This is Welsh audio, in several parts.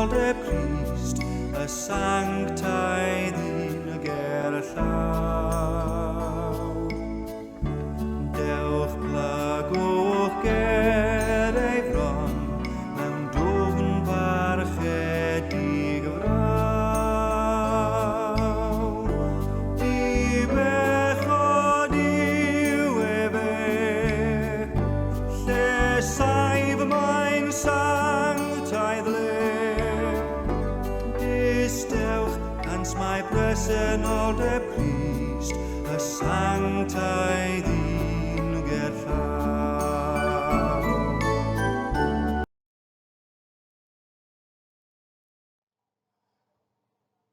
bresenoldeb Crist, y sanctaidd un ger y llaw. Dewch plygwch ger ei fron, mewn dwfn parchedig fraw. Dibechod yw efe, lle saif mae'n sanctaidd le. Distewch, cans mae presenoldeb Crist, y sanctaidd un gerllaw.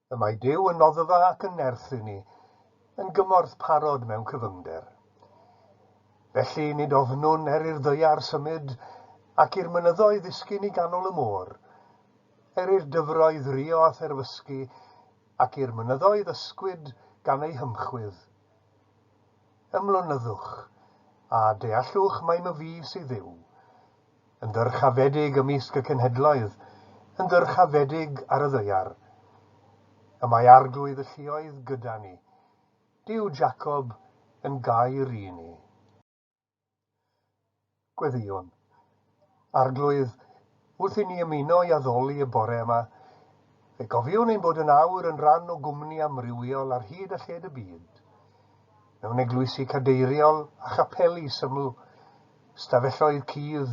Y mae Duw yn noddfa ac yn nerth i ni, yn gymorth parod mewn cyfyngder. Felly nid ofnwn er i'r ddaear symud, ac i'r mynyddoedd ddisgyn i ganol y môr, er i'r dyfroedd rio a therfysgu, ac i'r mynyddoedd ysgwyd gan eu hymchwydd. Ymlonyddwch, a deallwch mai myfi sydd Dduw. Yn ddyrchafedig ymysg y cenhedloedd, yn ddyrchafedig ar y ddaear. Y mae Arglwydd y lluoedd gyda ni, Duw Jacob yn gair i ni. Gweddïwn. Arglwydd, wrth i ni ymuno i addoli y bore yma, fe gofiwn ein bod yn awr yn rhan o gwmni amrywiol ar hyd a lled y byd, mewn eglwysi cadeiriol a chapeli syml, stafelloedd cudd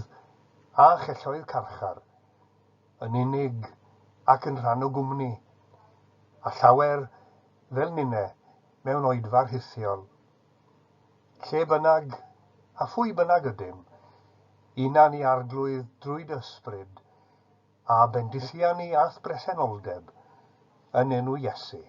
a chelloedd carchar, yn unig ac yn rhan o gwmni, a llawer, fel ninne, mewn oedfa rhithiol. Lle bynnag, a phwy bynnag ydym, una ni Arglwydd drwy dy ysbryd, a bendithia ni a'th bresenoldeb, yn enw Iesu.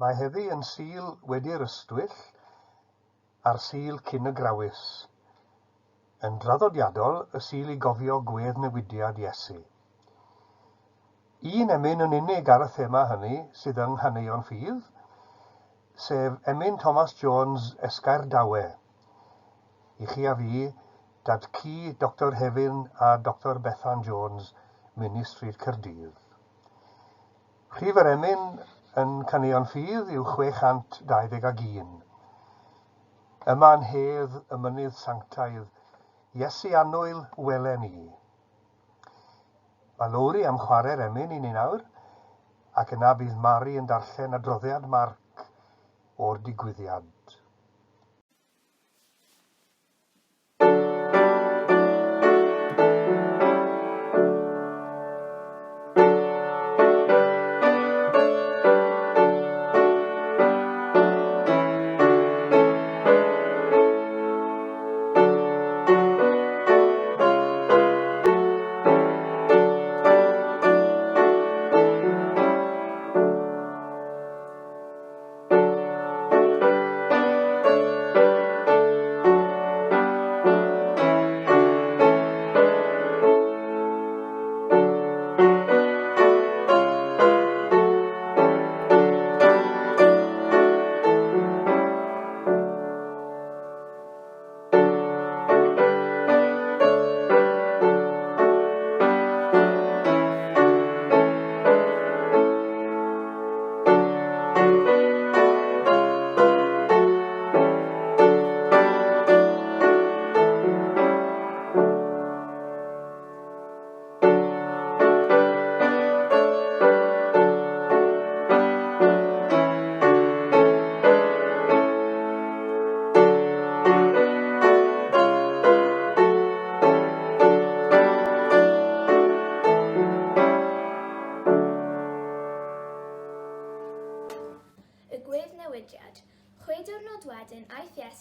Mae heddi yn Sul wedi'r Ystwyll a'r Sul cyn y Grawys. Yn draddodiadol, y Sul i gofio gwedd newidiad Iesu. Un emyn yn unig ar y thema hynny sydd yng Nghaneuon Ffydd, sef emyn Thomas Jones Esgair Dawe. I chi a fi, dad cu Doctor Hefin a Doctor Bethan Jones, Minny Street Caerdydd. Rhif yr emyn yn Caneuon Ffydd yw 621. Yma yn hedd y mynydd sanctaidd, Iesu annwyl welen i. Mae Lowri am chwarae'r emyn i ni nawr, ac yna bydd Mari yn darllen adroddiad Marc o'r digwyddiad.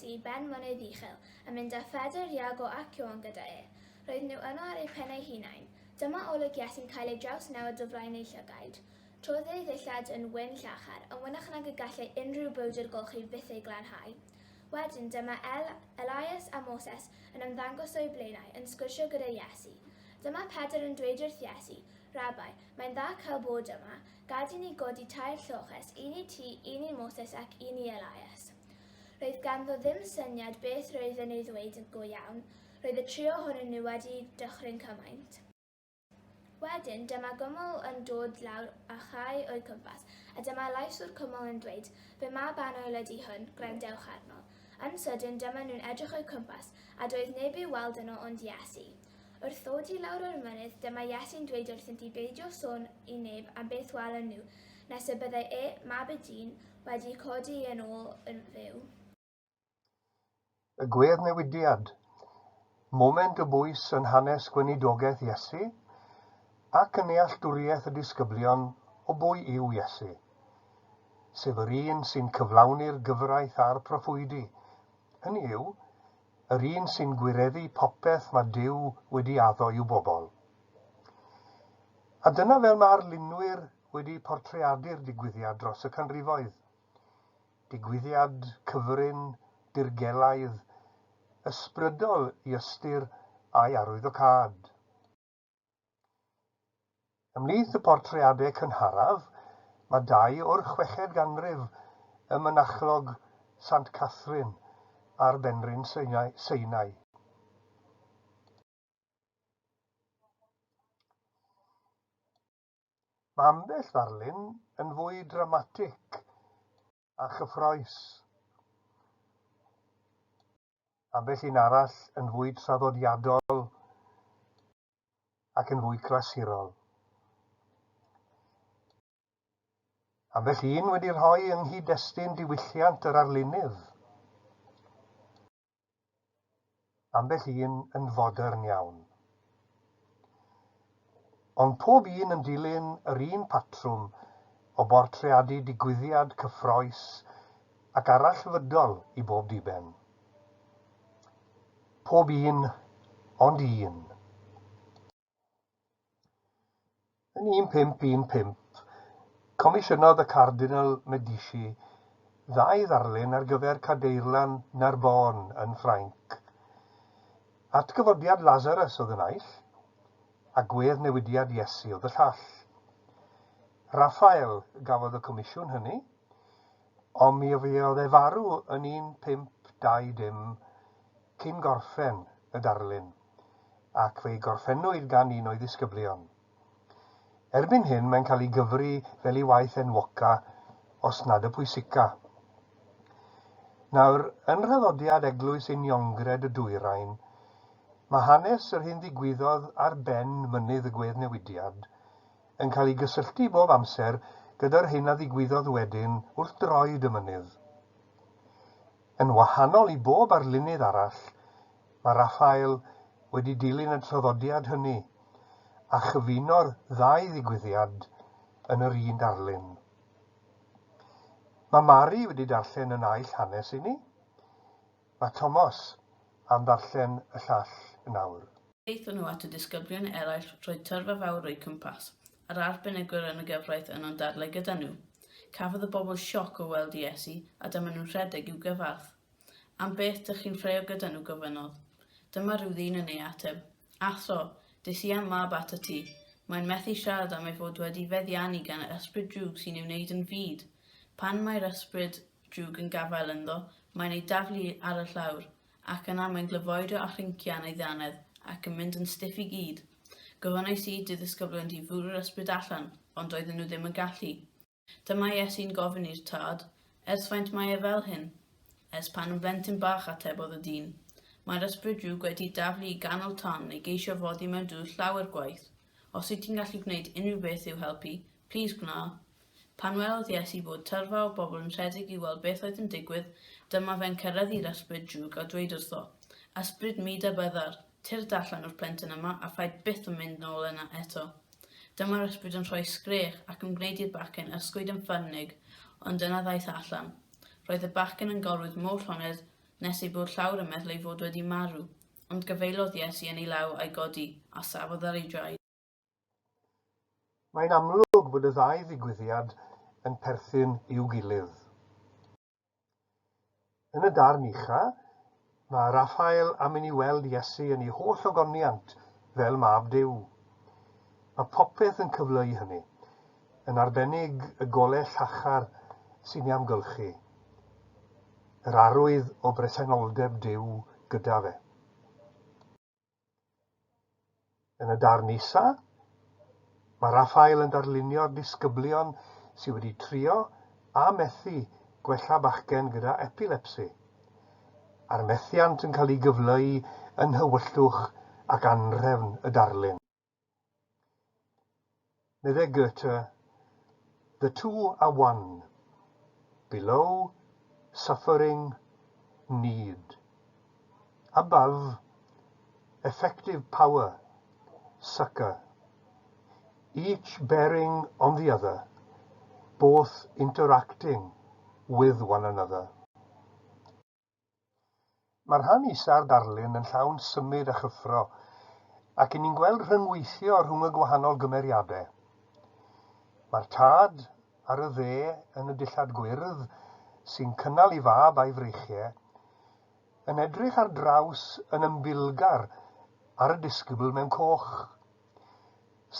Iesu i ben mynydd uchel, a mynd â Phedr, Iago ac Ioan gyda e. Roedd nhw yno ar eu pennau hunain. Dyma olwg Iesu'n cael ei drawsnewid o flaen eu llygaid. Trodd ei ddillad yn wyn llachar, yn wynnach nag y gallai unrhyw bowdr golchi fyth ei glanhau. Wedyn dyma El, Elias a Moses yn ymddangos o'u blaenau, yn sgwrsio gyda Iesu. Dyma Pedr yn dweud wrth Iesu, Rabai, mae'n dda cael bod yma. Gad i ni godi tair lloches, un i ti, un i Moses ac un i Elias. Roedd ganddo ddim syniad beth roedd yn ei ddweud go iawn. Roedd y tri ohonyn nhw wedi dychryn cymaint. Wedyn, dyma gwmwl yn dod lawr a chau o'u cwmpas, a dyma lais o'r cwmwl yn dweud, Fy mab annwyl ydy hwn, gwrandewch arno. Yn sydyn, dyma nhw'n edrych o'u cwmpas, a doedd neb i'w weld yno ond Iesu. Wrth ddod i lawr o'r mynydd, dyma Iesu'n dweud wrthynt i beidio sôn i neb am beth welon nhw, nes y byddai e, mab y dyn, wedi codi yn ôl yn fyw. Y gweddnewidiad, moment o bwys yn hanes gweinidogaeth Iesu ac yn nealltwriaeth y disgyblion o bwy yw Iesu, sef yr un sy'n cyflawni'r gyfraith a'r proffwydi, hynny yw, yr un sy'n gwireddu popeth mae Duw wedi addo i'w bobl. A dyna fel mae arlunwyr wedi portreadu'r digwyddiad dros y canrifoedd. Digwyddiad cyfrin, dirgelaidd, ysbrydol i ystyr a'i arwyddocâd. Ymhlith y portreadau cynharaf mae dau o'r chweched ganrif ym Mynachlog Sant Catherine ar benrhyn Sinai. Mae ambell ddarlun yn fwy dramatig a chyffrous. Ambell un arall yn fwy traddodiadol ac yn fwy clasurol. Ambell un wedi rhoi yng nghyd-destun diwylliant yr arlunydd. Ambell un yn fodern iawn. Ond pob un yn dilyn yr un patrwm o bortreadu digwyddiad cyffrous ac arallfydol i bob diben. Pob un ond un. Yn 1515, comisiynodd y Cardinal Medici ddau ddarlun ar gyfer cadeirlan Narbonne yn Ffrainc. Atgyfodiad Lazarus oedd y naill, a gwedd-newidiad Iesu oedd y llall. Raphael gafodd y comisiwn hynny, ond mi fuodd e farw yn 1520 cyn gorffen y darlun. ac fe'i gorffennwyd gan un o'i ddisgyblion. Erbyn hyn mae'n cael ei gyfri fel ei waith enwoca, os nad y pwysica. Nawr, yn nhraddodiad Eglwys Uniongred y Dwyrain, mae hanes yr hyn ddigwyddodd ar ben Mynydd y Gweddnewidiad yn cael ei gysylltu bob amser gyda'r hyn a ddigwyddodd wedyn wrth droed y mynydd. Yn wahanol i bob arlunydd arall, Mae Raphael wedi dilyn y traddodiad hynny a chyfuno'r ddau ddigwyddiad yn yr un darlun. Mae Mari wedi darllen y naill hanes i ni. Mae Tomos am ddarllen y llall nawr. Aethon nhw at y disgyblion eraill, roedd tyrfa fawr o'u cwmpas, a'r arbenigwyr yn y gyfraith yno'n dadlau gyda nhw. Cafodd y bobl sioc o weld Iesu, a dyma nhw'n rhedeg i'w gyfarch. Am beth dych chi'n ffraeo gyda nhw? gofynnodd. Dyma rhyw ddyn yn ei ateb, Athro, des i â'm mab atat ti. Mae'n methu siarad am ei fod wedi feddiannu gan yr ysbryd drwg sy'n ei wneud yn fud. Pan mae'r ysbryd drwg yn gafael ynddo, mae'n ei daflu ar y llawr, ac yna mae'n glyfoerio a chrincian ei ddannedd ac yn mynd yn stiff i gyd. Gofynnais i dy ddisgyblion di fwrw'r ysbryd allan, ond doedden nhw ddim yn gallu. Dyma Iesu'n gofyn i'r tad, Ers faint mae e fel hyn? Ers pan yn blentyn bach, atebodd y dyn. Mae'r ysbryd drwg wedi daflu i ganol tân neu geisio foddi mewn dŵr llawer gwaith. Os wyt ti'n gallu gwneud unrhyw beth i'w helpu, plîs gwna. Pan welodd Iesu bod tyrfa o bobl yn rhedeg i weld beth oedd yn digwydd, dyma fe'n ceryddu'r ysbryd drwg a dweud wrtho, Ysbryd mud a byddar, tyrd allan o'r plentyn yma a phaid byth yn mynd nôl yna eto. Dyma'r ysbryd yn rhoi sgrech ac yn gwneud i'r bachgen ysgwyd yn ffyrnig, ond yna ddaeth allan. Roedd y bachgen yn gorwedd mor llonydd nes ei bod llawr yn meddwl ei fod wedi marw. Ond gafaelodd Iesu yn ei law a'i godi, a safodd ar ei draed. Mae'n amlwg bod y ddau ddigwyddiad yn perthyn i'w gilydd. Yn y darn ucha, mae Raphael am i ni weld Iesu yn ei holl ogoniant fel Mab Duw. Mae popeth yn cyfleu hynny, yn arbennig y golau llachar sy'n ei amgylchu, yr arwydd o bresenoldeb Duw gyda fe. Yn y darn isa, mae Raphael yn darlunio'r disgyblion sydd wedi trio a methu gwella bachgen gyda epilepsi, a'r methiant yn cael ei gyfleu yn nhywyllwch ac anhrefn y darlun. Meddai Goethe, The two are one. Below, suffering, need. Above, effective power, succour. Each bearing on the other, both interacting with one another. Mae rhan isa'r darlun yn llawn symud a chyffro, ac 'yn ni'n gweld rhyngweithio rhwng y gwahanol gymeriadau. Mae'r tad, ar y dde, yn y dillad gwyrdd, sy'n cynnal ei fab a'i freichiau, yn edrych ar draws yn ymbilgar ar y disgybl mewn coch,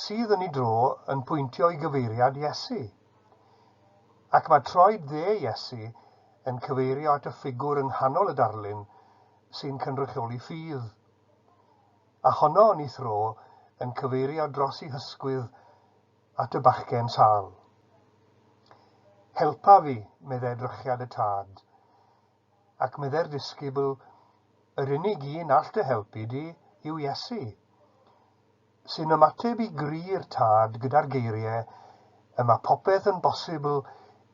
sydd yn ei dro yn pwyntio i gyfeiriad Iesu. Ac mae troed dde Iesu yn cyfeirio at y ffigwr yng nghanol y darlun sy'n cynrychioli ffydd, a honno yn ei thro yn cyfeirio dros ei hysgwydd at y bachgen sâl. Helpa fi, meddai drychiad y tad. Ac meddai'r disgybl, Yr unig un all dy helpu di yw Iesu. Sy'n ymateb i gri'r Tad gyda'r geiriau, Y mae popeth yn bosibl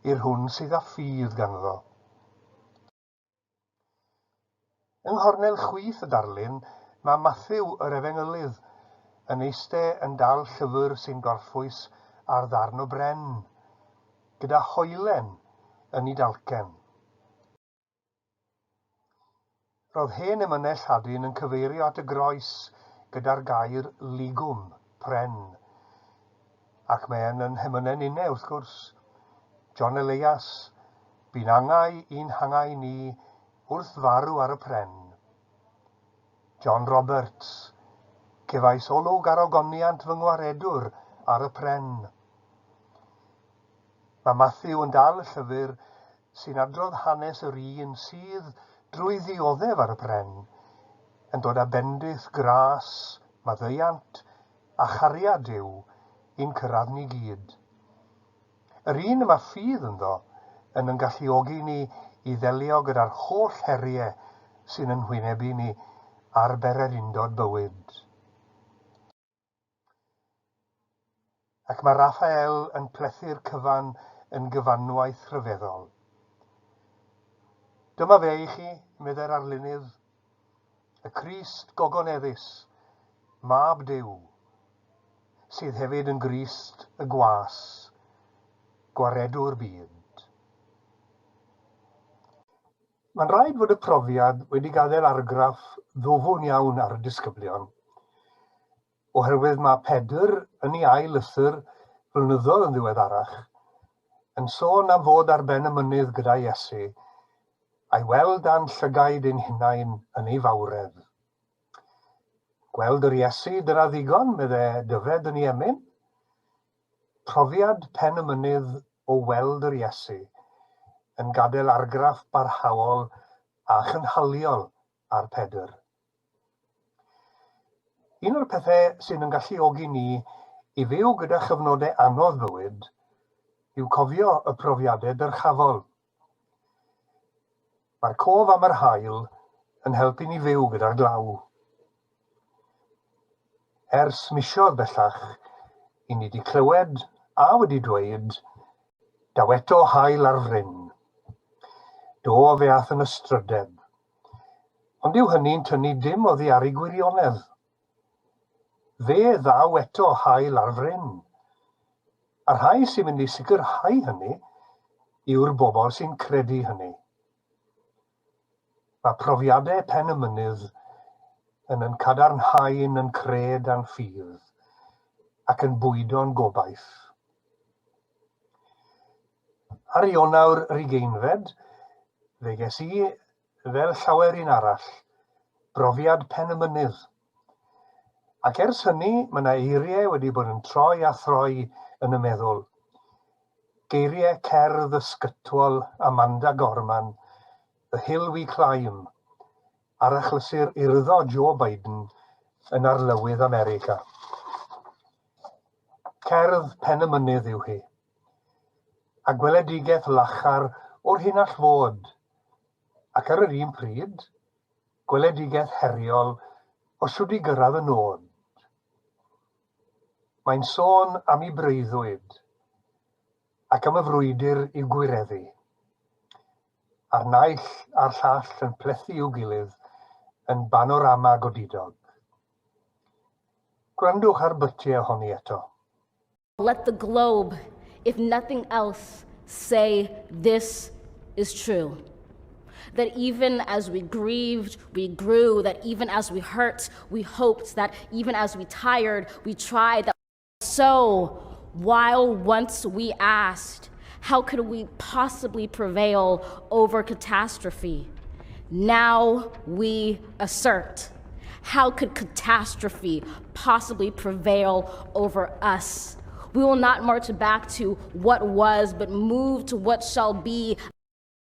i'r hwn sydd â ffydd ganddo. Yng nghornel chwith y darlun mae Mathew yr Efengylydd yn eiste yn dal llyfr sy'n gorffwys ar ddarn o bren, gyda hoelen yn ei dalcen. Roedd hen emynau Lladin yn cyfeirio at y groes gyda'r gair ligum, pren. Ac mae yn yn hemynau ninne, wrth gwrs. John Elias, bu'n angau i'n hangau ni wrth farw ar y pren. John Roberts, cefais olwg ar ogoniant fy ngwaredwr ar y pren. Mae Matthew yn dal y llyfr sy'n adrodd hanes yr un sydd, drwy ddioddef ar y pren, yn dod â bendith, gras, maddeuant a chariad Duw i'n cyrraedd ni gyd. Yr un y mae ffydd ynddo yn yn galluogi ni i ddelio gyda'r holl heriau sy'n yn hwynebu ni ar bererindod bywyd. Ac mae Raphael yn plethu'r cyfan yn gyfanwaith rhyfeddol. Dyma fe i chi, meddai'r arlunydd, y Crist gogoneddus, Mab Duw, sydd hefyd yn Grist y gwas, gwaredwr byd. Mae'n rhaid fod y profiad wedi gadael argraff ddwfwn iawn ar y disgyblion, oherwydd mae Pedr yn ei ail lythyr flynyddoedd yn ddiweddarach yn sôn am fod ar ben y mynydd gyda Iesu a'i weld â'n llygaid ein hunain yn ei fawredd. Gweld yr Iesu, dyna ddigon, medde Dyfed yn ei emyn. Profiad pen y mynydd o weld yr Iesu yn gadael argraff barhaol a chynhaliol ar Pedr. Un o'r pethau sy'n yn galluogi ni i fyw gyda chyfnodau anodd bywyd yw cofio y profiadau dyrchafol. Mae'r cof am yr haul yn helpu ni fyw gyda'r glaw. Ers misoedd bellach, i ni wedi clywed a wedi dweud, daw eto haul ar fryn. Do, fe ath yn ystrydeb. Ond dyw hynny'n tynnu dim oddi ar ei gwirionedd. Fe ddaw eto haul ar fryn. A'r rhai sy'n mynd i sicrhau hynny yw'r bobl sy'n credu hynny. Mae profiadau pen y mynydd yn yn cadarnhau'n yn cred a'n ffydd ac yn bwydo'n gobaith. Ar Ionawr yr ugeinfed, fe ges i, fel llawer un arall, brofiad pen y mynydd. Ac ers hynny, mae yna eiriau wedi bod yn troi a throi yn y meddwl. Geiriau cerdd ysgytwol Amanda Gorman, The Hill We Climb, ar achlysur urddo Joe Biden yn Arlywydd America. Cerdd pen y mynydd yw hi, a gweledigaeth lachar o'r hyn all fod, ac ar yr un pryd, gweledigaeth heriol o shwd i gyrraedd y nod. Mae'n sôn am ei breuddwyd, ac am y frwydr i'w gwireddu. A'r naill a'r llall yn plethu i'w gilydd yn banorama godidog. Gwrandwch ar bytiau ohoni eto. Let the globe, if nothing else, say this is true. That even as we grieved, we grew, that even as we hurt, we hoped, that even as we tired, we tried. That so, while once we asked, how could we possibly prevail over catastrophe? Now we assert, how could catastrophe possibly prevail over us? We will not march back to what was, but move to what shall be.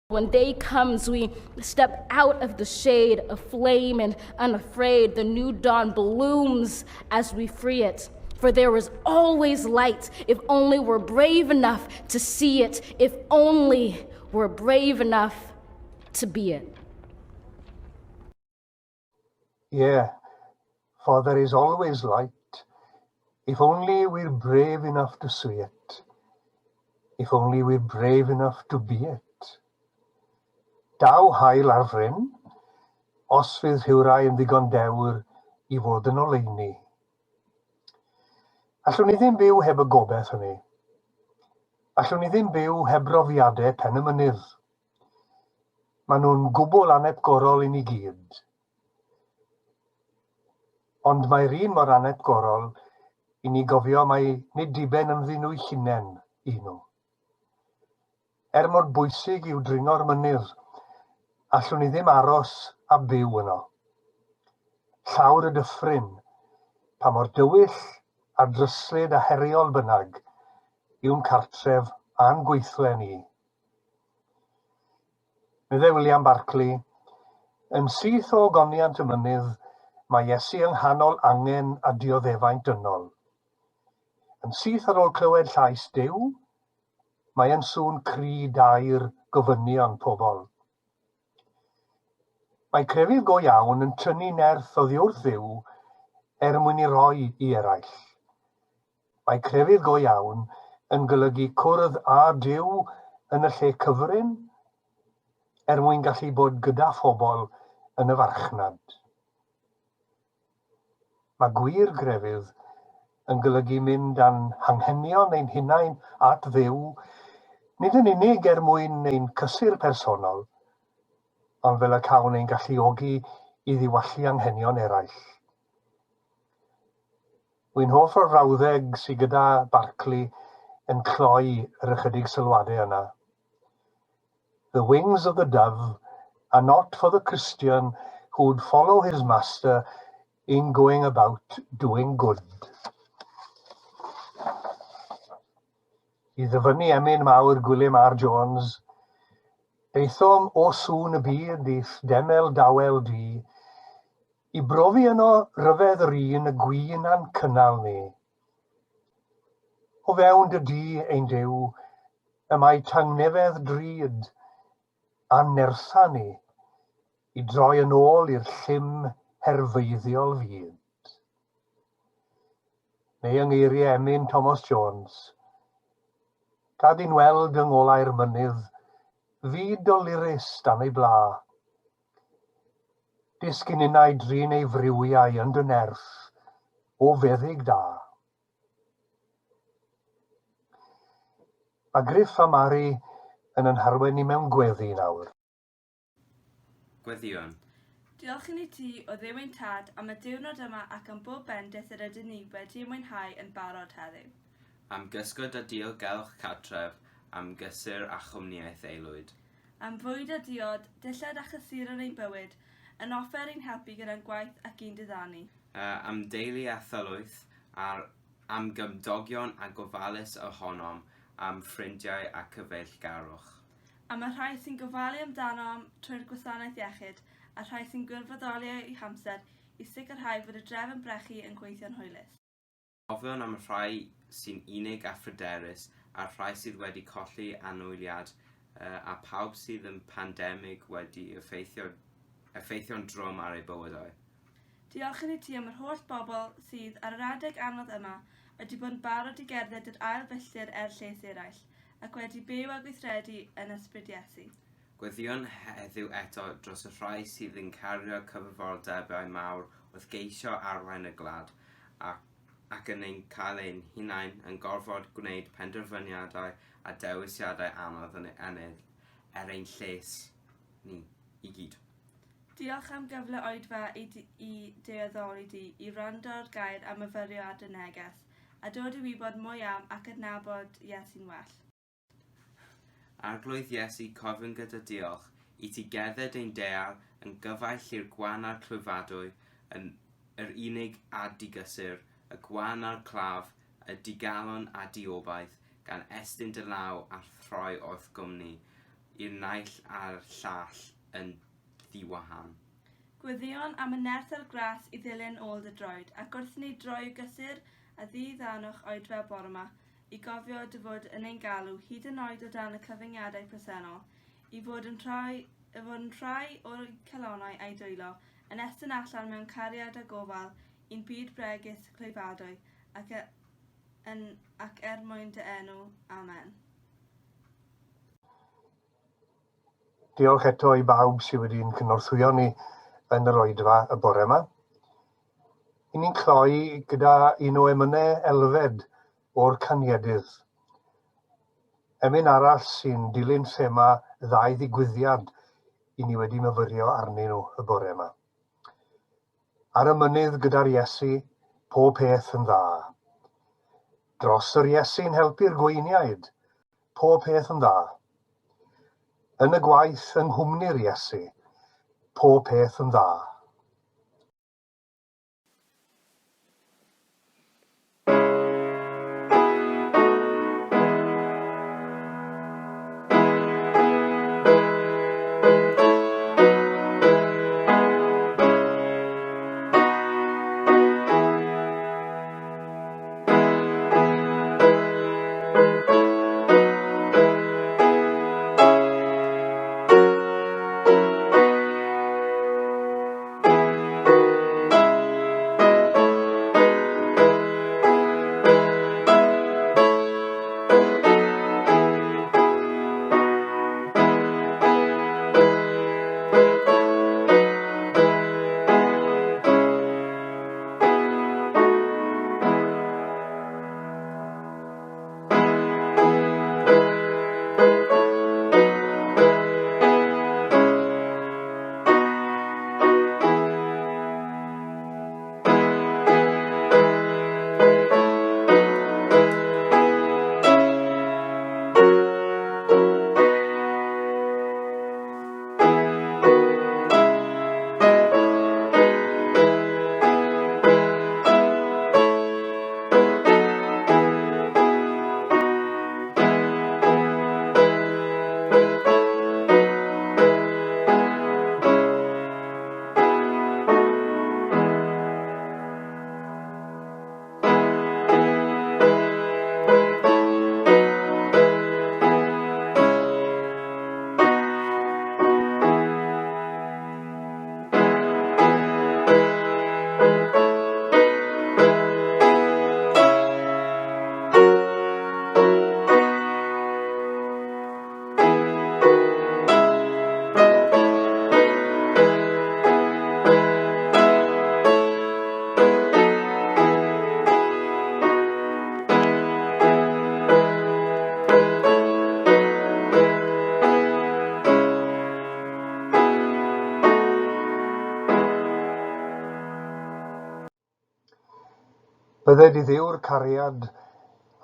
When day comes, we step out of the shade, aflame and unafraid. The new dawn blooms as we free it. For there is always light if only we're brave enough to see it, if only we're brave enough to be it. Yeah, for there is always light, if only we're brave enough to see it, if only we're brave enough to be it. Daw haul ar fryn, os fydd rhywrai yn ddigon dewr i fod yn oleuni. Allwn ni ddim byw heb y gobaith hynny. Allwn ni ddim byw heb brofiadau pen y mynydd. Maen nhw'n gwbl anhepgorol i ni gyd. Ond mae'r un mor anhepgorol i ni gofio mai nid diben ynddyn nhw'u hunain i nhw. Er mor bwysig yw dringo'r mynydd, allwn ni ddim aros a byw yno. Llawr y dyffryn, pa mor dywyll a dryslyd a heriol bynnag, yw'n cartref a'n gweithle ni. Meddai William Barclay, Yn syth o ogoniant y mynydd, mae Iesu yng nghanol angen a dioddefaint dynol. Yn syth ar ôl clywed llais Duw, mae yn sŵn cri dair gofynion pobl. Mae crefydd go iawn yn tynnu nerth oddi wrth Dduw er mwyn ei roi i eraill. Mae crefydd go iawn yn golygu cwrdd â Duw yn y lle cyfrin er mwyn gallu bod gyda phobl yn y farchnad. Mae gwir grefydd yn golygu mynd â'n hanghenion ein hunain at Dduw, nid yn unig er mwyn ein cysur personol, ond fel y cawn ein galluogi i ddiwallu anghenion eraill. Wy'n hoff o'r frawddeg sy gyda Barclay yn cloi yr ychydig sylwadau yna. The wings of the dove are not for the Christian who would follow his master in going about doing good. I ddyfynnu emyn mawr Gwilym R Jones, Daethom o sŵn y byd i'th demel dawel di, I brofi yno ryfedd yr un y gwin a'n cynnal ni. O fewn dy dŷ, ein Duw, y mae tangnefedd drud, a'n nertha ni, i droi yn ôl i'r llym herfeiddiol fyd. Neu yng ngeiriau emyn Tomos Jones, Gad i'n weld yng ngolau'r mynydd, fyd dolurus dan ei bla. Disgyn innau drin ei friwiau yn dy nerth, o feddyg da. Mae Griff a Mari yn yn harwen ni mewn gweddi nawr. Gweddïwn. Diolch i ni ti, o Dduw ein Tad, am y diwrnod yma ac am bob bendith yr ydyn ni wedi ei mwynhau yn barod heddiw. Am gysgod a diogelwch cartref, am gysur a chwmnïaeth aelwyd. Am fwyd a diod, dillad a chysuron ein bywyd, yn offer i'n helpu gyda'n gwaith ac i'n diddanu. Am deulu a thylwyth, a'r am gymdogion a gofalus ohonom, am ffrindiau a cyfeillgarwch. Am y rhai sy'n gofalu amdanom trwy'r gwasanaeth iechyd, a'r rhai sy'n gwirfoddoli eu hamser i sicrhau fod y drefn brechu yn gweithio'n hwylus. Cofiwn am y rhai sy'n unig a phryderus, a'r rhai sydd wedi colli anwyliad, a phawb sydd yn pandemig wedi effeithio, effeithio'n drwm ar eu bywydau. Diolchwn i ti am yr holl bobl sydd, ar yr adeg anodd yma, wedi bod yn barod i gerdded yr ail filltir er lles eraill, ac wedi byw a gweithredu yn ysbryd Iesu. Gweddïwn heddiw eto dros y rhai sydd yn cario cyfrifoldebau mawr wrth geisio arwain y gwlad, ac, ac yn ein cael ein hunain yn gorfod gwneud penderfyniadau a dewisiadau anodd yn, yn, er ein lles ni i gyd. Diolch am gyfle oedfa i i dy addoli di, i wrando ar gair a myfyrio ar dy neges, a dod i wybod mwy am ac adnabod Iesu'n well. Arglwydd Iesu, cofiwn gyda diolch, i ti gerdded ein daear yn gyfaill i'r gwan a'r clwyfadwy, yn yr unig a digysur, y gwan a'r claf, y digalon a diobaith, gan estyn dy law a throi wrth gwmni i'r naill a'r llall yn ddiwahan. Gweddïwn am y nerth a'r gras i ddilyn ôl dy droed, ac wrth ni droi o gysur a ddiddanwch oedfa bore 'ma, i gofio dy fod yn ein galw, hyd yn oed o dan y cyfyngiadau presennol, i fod yn rhai, i fod yn rhai o'r calonnau a'i dwylo, yn estyn allan mewn cariad a gofal i'n byd bregus clwyfadwy, ac, e, yn, ac er mwyn dy enw. Amen. Diolch eto i bawb sydd wedi'n cynorthwyo ni yn yr oedfa y bore yma. I ni'n cloi gyda un o emynau Elfed o'r Caniedydd. Emyn arall sy'n dilyn thema ddau ddigwyddiad i ni wedi myfyrio arnyn nhw y bore yma. Ar y mynydd gyda'r Iesu, pob peth yn dda. Dros yr Iesu'n helpu'r gweiniaid, pob peth yn dda. Yn y gwaith yng nghwmni'r Iesu, pob peth yn dda. Bydded i Dduw'r cariad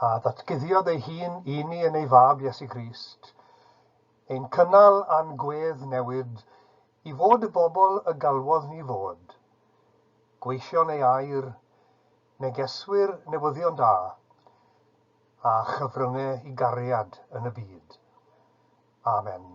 a ddatguddiodd ei hun i ni yn ei Fab Iesu Grist, ein cynnal a'n gwedd newid i fod y bobl y galwodd ni fod, gweision ei air, negeswyr newyddion da, a chyfryngau i gariad yn y byd. Amen.